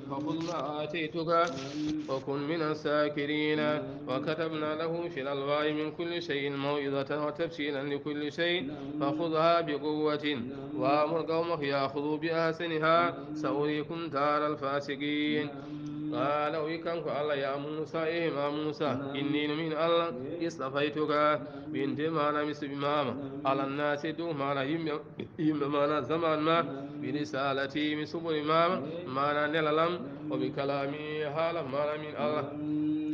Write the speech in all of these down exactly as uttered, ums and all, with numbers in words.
فخذ ما آتيتك وكن من الشاكرين. وكتبنا له في الألواح من كل شيء موعظة وتفصيلا لكل شيء فخذها بقوة وأمر قومك يأخذوا بأحسنها سأريكم دار الفاسقين. قال ويكنك الله يا موسى إيه ما موسى إني من الله اصطفيتك بنت ما نمس بماما على الناس دو ما يمي Yimɓe maana zaman ma, bi risalati mi suɓori maama, maana nelalam, o bi kalami haala maana min Allah.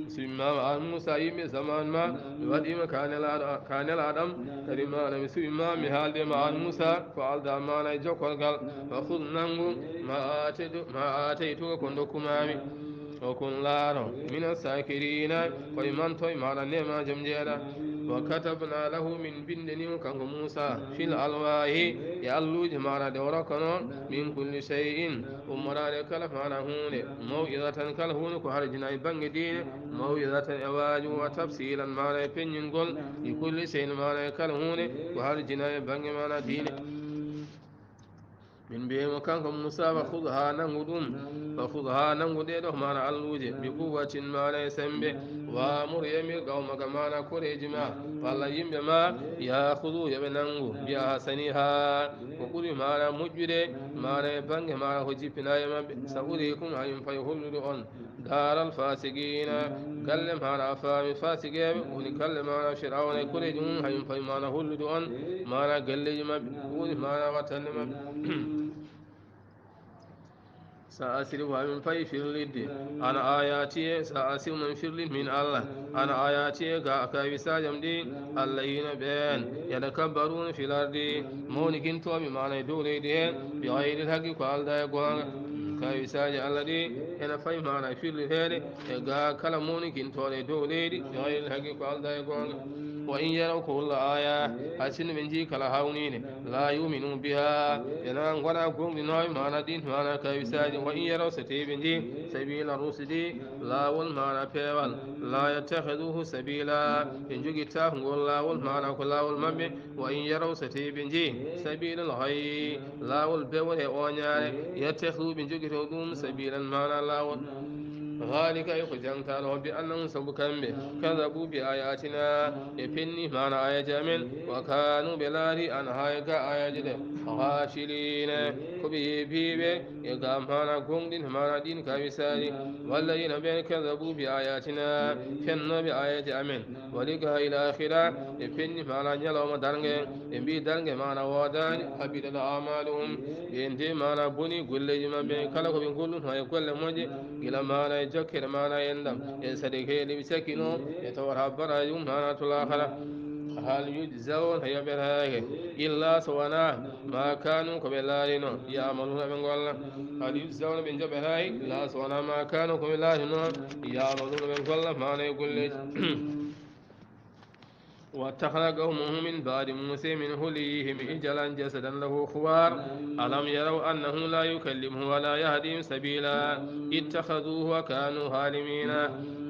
Suɓi maama an Musa yimɓe zaman ma, mi waɗima ka nelaɗo ka nelaɗam, kadi maana mi suɓi ma mi haalde ma an Musa ko alda maana e jokkolgal, wa khud nangu ma ataytu ma ataytuka ko dokkumami. O kun laaro mina sakirina koye mantoye maana nema jom jeeɗa. Wa katabna lahu min bindeni mo kanko Musa fil alwahi e alluuje maana ɗe o rokkano min kulli shay'in ummoraɗe kala maana hunde maw'izatan kala hunde ko harjina e bange diine maw'izatan e waaju wa tafsilan maana e peññingol e kulli shay'in maana e kala hunde ko harjina e bange maana diine. Min mbiyimo kanko Musa wa khudh ha nangu ɗum wa khudh ha nangu ɗeɗo mana alluuje bi quwwatin mana e sembe wa amur yamir qawmaka mana koreji ma walla yimɓe ma ya khudhu yoɓe nangu bi ahsaniha ko ɓuri mana moƴƴude mana e bange mana ko jippina e maɓɓe sa urikum hayum fay hollude on دار الفاسقين galle maana a faami fasigeeɓe woni galle maana firawna e koreeji mum hayum fawi maana hollude on maana galleeji maɓɓe woni maana wattande maɓɓe sa asiri wa min fayi firlidde ana ayati e sa asiri man firlid min allah ana ayati e ga kawisajam ɗi allah yino ɓeen yatakabbaruna fil ardi mawnikintooɓe maana e dow leydi he bi gayri lhaqi ko alda e goonga kawisaaji allah ɗi ene fayi maana firliteede e ga kala mawnikintooɗo e dow leydi yoyel haqi ko alda e goonga wa in yaraw ko walla aya hay sinno ɓe njii kala hawniinde la yuminu biha ɓe na ngona gonɗinooɓe maana ɗin maana kawisaaji wa in yaraw so tawi ɓe njii sabila rusdi laawol maana peewal la yattahiduhu sabila ɓe njogitta ngol laawol maana ko laawol maɓɓe wa in yaraw so tawi ɓe njii sabilal hayyi laawol bewre e oñaare yattahidu ɓe njogito ɗum sabilan maana laawol halika e ko jangtaɗo bi annahum sabu kamɓe kadabu bi ayatina ɓe penni maana ayaji amen wa kanu ɓe laari an haya ga ayaji ɗe ghafilina ko ɓe yeebiɓe e ga maana gonɗin maana ɗin kawisaji walladina ɓen kadabu bi ayatina fennoɓe ayaji amen ولقاء الآخرة ɓe penni maana ñalawma darnge ɓe mbi darnge maana woodani habiɗat amaluhum ɓe nde maana boni golleji maɓɓe kala ko ɓe golluno e golle moƴƴe gila maana e jokkere maana e enɗam e sadekeɗe ɓe cakkino ɓe tawata baraji mum maana to lahara hal yujzauna yoɓetake illa so wona ma kanu ko ɓe laarino yamaluna ɓe golla hal yujzauna ɓe joɓetaki illa so wona ma kanu ko ɓe laarino yamaluna ɓe golla maana e golleji واتخذ قومه من بعد موسى من حليهم عجلا جسدا له خوار ألم يروا أنه لا يكلمهم ولا يهديهم سبيلا اتخذوه وكانوا ظالمين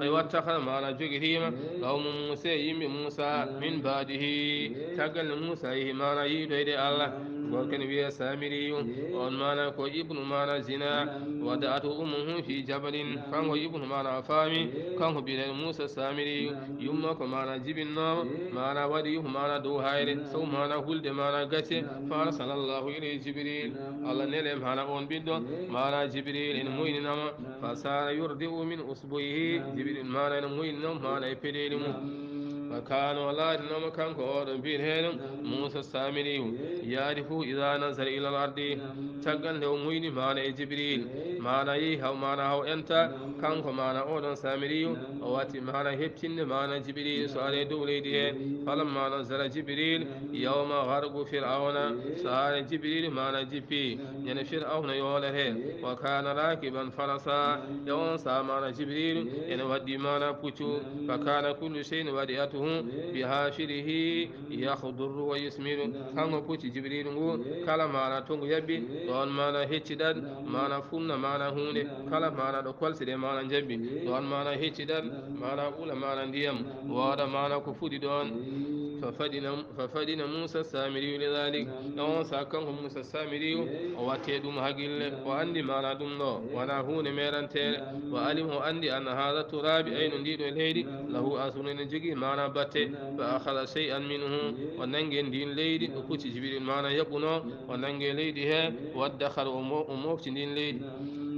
أي واتخذ معنى جوجتيما قوم موسى يم موسى من بعده تقل موسى يهي معنى يدويد الله قول كان ويا سامري on maana ko ibnu maana zina wada'atu ummuhu fi jabalin kanko ibnu maana faami kanko biɗen muusa saamiri yumma ko maana jibinnooma maana waɗi yuhu maana dow hayre sow maana hulde maana gacce fa arsala allahu ilayhi jibril allah nele maana on ɓiɗɗo maana jibril ene moyninama fa sara yurdi'u min usbuyihi jibril maana ene moyninama maana e peɗeli mum fa kana o laatinoma kanko oɗo mbiɗen muusa saamiriyu yaarifu ida nasara ila al ardi caggal nde o muyni maana e jibril maana yehi haw maana haw enta kanko maana oɗon samiriyu o watti maana heɓtinde maana jibril so are dow leydi he falamma nasara jibril yawma gargu fir'auna so are jibril maana jippi ñande fir'auna yoolete wa kana rakiban farasa e on sa maana jibril ene waddi maana puccu fa kana kullu shay'in waɗi atu بحافره يخضر ويثمر. Kanko pucci Jibriilu ngu, kala maana to ngu yabbi, ɗoon maana hecciɗat, maana funna maana huunde, kala maana ɗo kolse ɗe maana njabbi, ɗoon maana hecciɗat, maana ɓula maana ndiyam, wooda maana ko fuɗi ɗoon. ففطن، ففطن موسى السامري لذلك. E oon sahaa kanko Muusa Saamiriyu, o watti e ɗum haqqille, o anndi maana ɗum ɗo, wonaa huunde meeranteere. وعلم، o anndi, أن هذا التراب، ayno ndii ɗo leydi, له أثر، ene jogii maana batte. فأخذ شيئا منه، o nanngi ndiin leydi, ɗo pucci Jibriil maana yaɓɓunoo, o nanngi leydi he, وادخر، o mo-, o mofti ndiin leydi.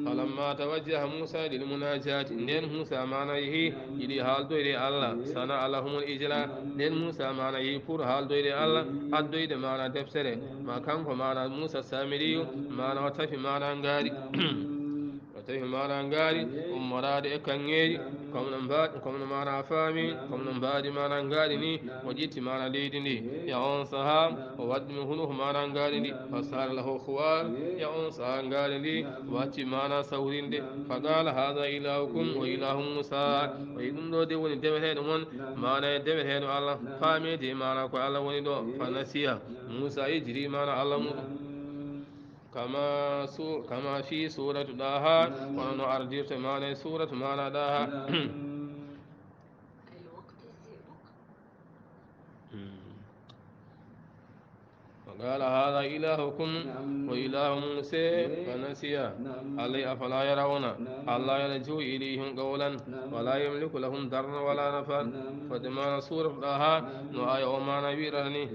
فلما توجه موسى للمناجاة، ndeen Muusa maana yehi, yiɗi haaldoyde e Allah, صنع لهم العجل، ndeen Muusa maana yehi pour haaldoyde e Allah, addoyde maana deftere, ma kanko maana Muusa Saamiriyu, maana o tafi maana ngaari. O tafi maana ngaari, ummoraade e kaŋŋeeri, comme no mba-, comme no maana faami, comme no mbaadi maana ngaari ni, o ƴetti maana leydi ndi. E oon sahaa, o waɗɗini hunuko maana ngaari ndi, فصار له خوار. E oon sahaa ngaari ndi watti maana sawrinde. فقال هذا إلهكم وإله موسى. O wi'i ɗum ɗo de woni deweteeɗo mon, maana e deweteeɗo Allah, faameede maana ko Allah woni ɗo. فنسي. Muusa yejjiti maana Allah muɗum. كما سو-، كما في سورة طه، kono no ardirta maana e suuratu maana Ɗaaha. وقال هذا إلهكم وإله موسى فنسي. Allah, أفلا يرون، ألا يرجع إليهم قولا ولا يملك لهم ضرا ولا نفعا. Fodde maana suuratu Ɗaaha, no aaya o maana wi'rata ni.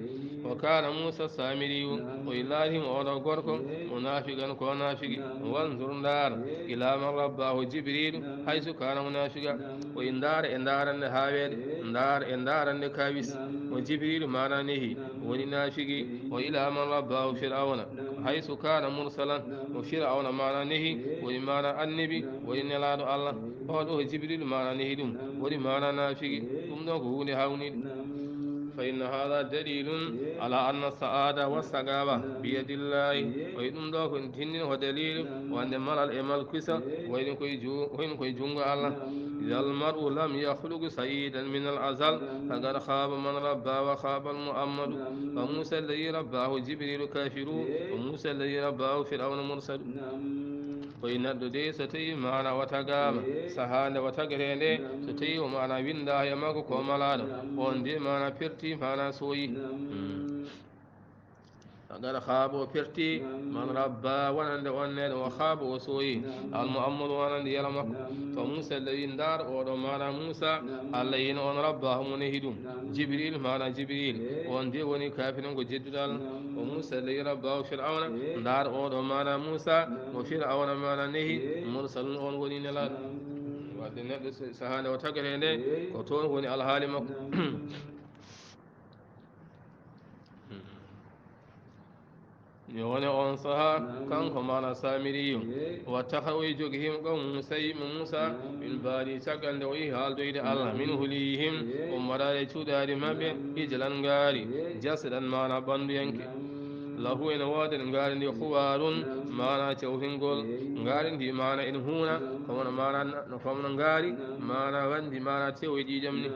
وكان موسى السامري، o wi'i laatii mo oɗo gorko, منافقا ko naafigi. وانظر، ndaar, إلى من رباه جبريل حيث كان منافقا. O wi'i ndaar e ndaarannde haaweede, ndaar e ndaarannde kaawis. Mo Jibriilu maana nehi, woni naafigi. وإلى من رباه فرعون حيث كان مرسلا. Mo Fir'awna maana nehi, woni maana annabi, woni nelaaɗo Allah. Oɗo ko Jibriilu maana nehi ɗum, woni maana naafigi. Ɗum ɗo ko huunde hawniinde. فإن هذا دليل على أن السعادة والشقاوة بيد الله. O wi'i ɗum ɗo ko tinndina ko daliilu wonde malal e malkisa wayno koye ju-, wayno koye junngo Allah. إذا المرء لم يخلق سعيدا من الأزل، فقد خاب من ربى وخاب المؤمل. فموسى الذي رباه جبريل كافر، وموسى الذي رباه فرعون مرسل. O wi'i neɗɗo de, so tawii maana o tagaama, sahaa nde o tagetee nde, so tawii o maana winndaaka e makko ko malaaɗo, oon de maana perti, maana sooyi. Hmm. فقد خاب، o perti, من ربى، wonande oon neɗɗo, وخاب، o sooyi, المؤمل، wonande yelo makko. فموسى الذي، ndaar oɗo maana Muusa, الذي on رباه mo nehi ɗum. Jibril, maana Jibril, oon de woni kaafirin ko jedduɗo Allah. وموسى الذي رباه فرعون، ndaar oɗo maana Muusa, mo Fir'awna maana nehi, مرسل، oon woni nelaaɗo. Wadde neɗɗo so, sahaa nde o tagetee nde, ko toon woni alhaali makko. Yo wone oon sahaa, kanko maana Saamiriyu, واتخذ، o jogi himo qawmu Muusa, yimɓe Muusa, من بعده، caggal nde o yehi haaldoyde Allah, من حليهم، ummoraade e cuuɗaari maɓɓe, عجلا، ngaari, جسدا، maana ɓannduyanke. له، ene woodi ngaari ndi, خوار، maana cawtingol, ngaari ndi maana ene huuna, kono maana, kono ngaari maana wanndi maana tew e ƴiiƴam ni.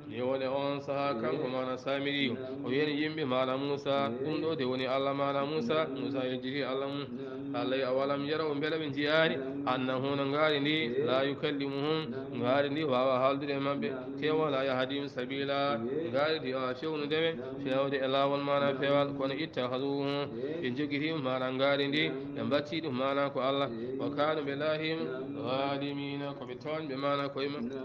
Ni woni oon sahaa, kanko maana Saamiriyu, o wi'ani yimɓe maana Muusa, ɗum ɗo de woni Allah maana Muusa. Muusa yejjiti Allah mum. Allah, أولم يروا، mbele ɓe njiyaani, أنه، no ngaari ndi, لا يكلمهم، ngaari ndi waawaa haaldude e maɓɓe, te ولا يهديهم سبيلا، ngaari ndi waawaa fewnude ɓe, fewde e laawol maana peewal, kono اتخذوه، ɓe njogiti maana ngaari ndi, ɓe mbaɗti ɗum maana ko Allah, وكانوا، ɓe laati ظالمين، ko ɓe tooñɓe maana koye maɓɓe.